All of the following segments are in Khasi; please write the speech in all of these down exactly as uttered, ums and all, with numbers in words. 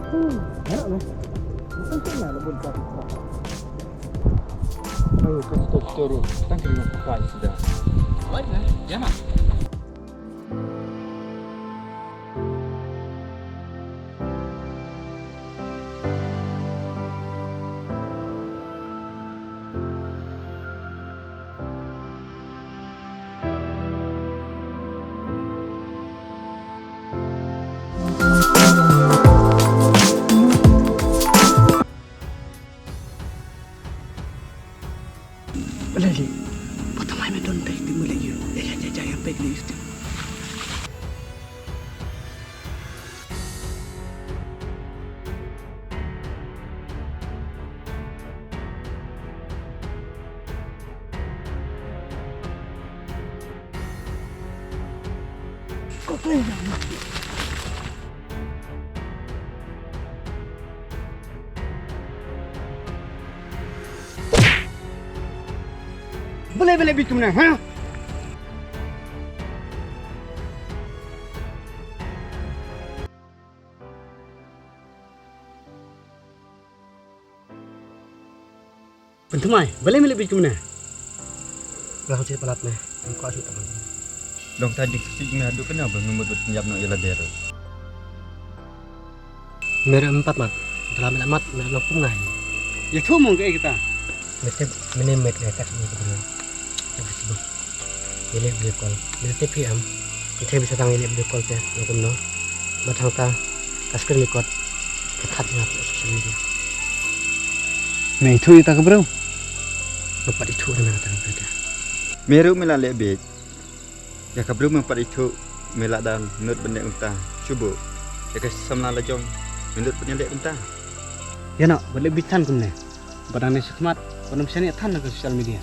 Hmm, enak loh. Bukan kena lah buat satu. Ayo, kasih tahu kita dulu. Tang kena pakai sudah. Baik, ya, mak. Lele, bota mai me don tai ti mule yu. Ya, ya, ya, ya, yang baik ni itu. Balei balei bit kumne, ha? Pynthymmai, balei me leh bit kumne? Nga hap shu palat ne, ngam kwah shuh tang. Long ta dik sik me haduh kane ba me mut ban pynïap noh ïa lade ruh. Me ruh em pat mat, da la me la mat, me la long kum ngai. Ïathuh mo kaei kata? Me tip, mynne me tip ka me ka briew. Ka Facebook. Ïa leh video call. Mynta te phi em. Mynta phi sa tang ïa leh video call te. Ïa kumno. Bad hangta ka screen record. Ka that nga ha social media. Me ithuh ïa ta ka briew? Nga pat ithuh ïa ta ka briew te. Me ruh me la leh beit. Ïa ka briew me pat ithuh. Me la dang nud ban leh kumta. Shu buh. Ïa ka samla la jong. Me nud ban leh kumta. Ïa noh, ba leh beit than kumne. Ba dang ne shakhmat, ba nym shaniah than na ka social media.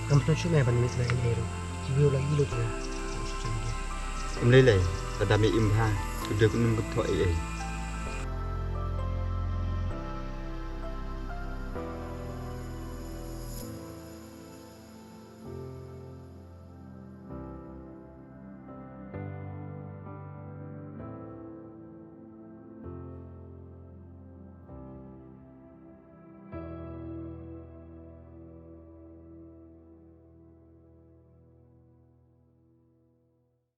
Ngam sngewsih me ban mih na ïa ruh. Ki view la ïoh lut na social media. Ym lei lei, lada me im bha, ki view kin ym thoh ei ei.